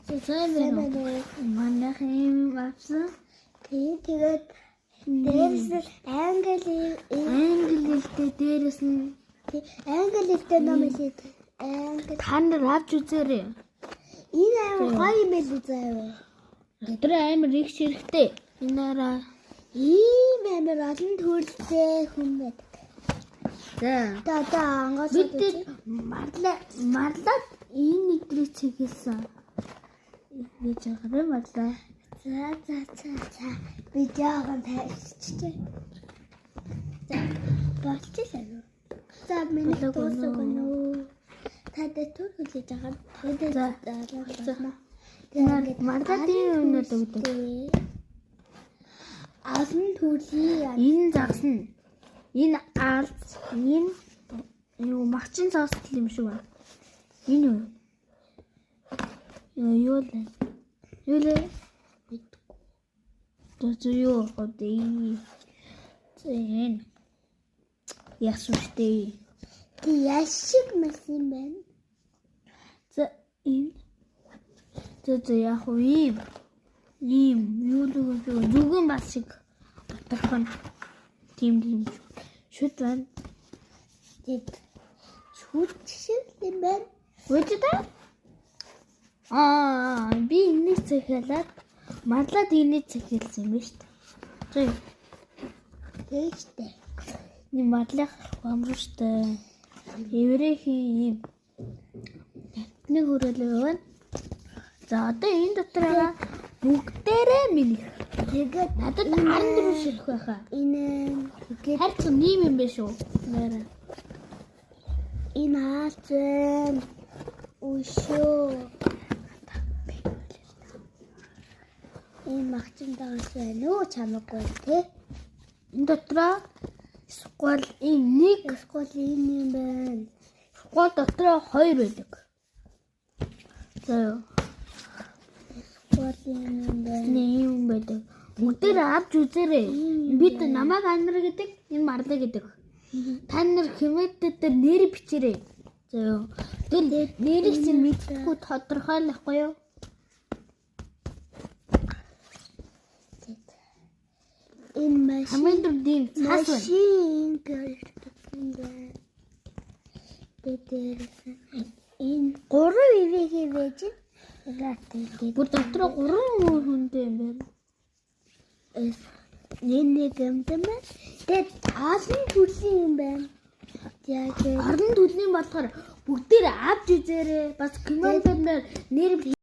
За, сайн Сайн байна байна уу? уу? Манайх юм авсан. Тийм, тэгээд дээрээс нь англи Англи хэлтэй, дээрээс нь англи хэлтэй ном хэлээд англи та нар авч үзээрэй. Энэ амар гоё юм байл заяа. Дотор амар их ширхтэй. Энэ араа Ийм амар олон төрөлтэй хүн байдаг. За. Одоо одоо ангаас Бид марлаад энэ өдрийг цэгэлсэн. Гэж байгаа юм марлаа. За за за за. Би жоохон тайлчжээ. За, болчихлоо юу? За, миний Болоогүй дуусах нөө. нь үү? Та дээр төр хүлээж байгаа. Тэгээд За. за. Тэгээд марлаад ийм юмнууд өгдөг. Олон төрлийн Энэ загас нь. Энэ алз, энэ юу магчин цаас юм шиг байна. Энэ юу? Юу юу лээ? Юу лээ? Мэдгүй. За юу одоо. За, энэ. Яасан штэ. Тэг яшиг машин байна. За, энэ. За за, яг уу ийм. Ийм юу л юм шиг зүгэн бас шиг доторх нь тийм юм шиг. Шүд байна. Тэг шүд шиг юм байна. Үгүй дээ. Аа, би энийг захиалаад марлаад энийг захиалсан юм байна шүү дээ. За, Тэг штэ. энэ марлах амруу шүү дээ. Эврэхийн ийм нэг хүрээлэг байна. За, одоо энэ дотор байгаа бүгдээрээ минийх. Тэгээд Надад 14 ширх байхаа. Энэ тэгээд Харьцан нийм юм бэ шүү. Нэрэ. Энэ хаалт байна. Өшөө. Энэ магчин дагаас байна уу, чамаагүй те. Энэ дотроо сквал энэ нэг Эсвэл энэ юм байна. сквал дотроо хоёр байдаг. За юу. Эсвэл энэ юм байна. Нэг юм байдаг. Бүгдээр авч үзээрэй. Бид намайг Анар гэдэг, энэ Марлаа гэдэг. Та нар хэмээдээ дээр нэр бичээрэй. За юу. Тэр нэрийг чинь мэдхгүй тодорхойлохгүй юу? Энэ машин Хамгийн түрүүнд ийм цаас байна. машин гэсэн байна. Тэгээд энэ гурван ивэгээ байж байна. Бүр дотроо гурван хүнтэй юм байна. Энэ нэг юм байна. Тэгээд олон төрлийн юм байна. Яг Орон төрлийн болохоор бүгдээр авч үзээрэй. Бас комментээр нэр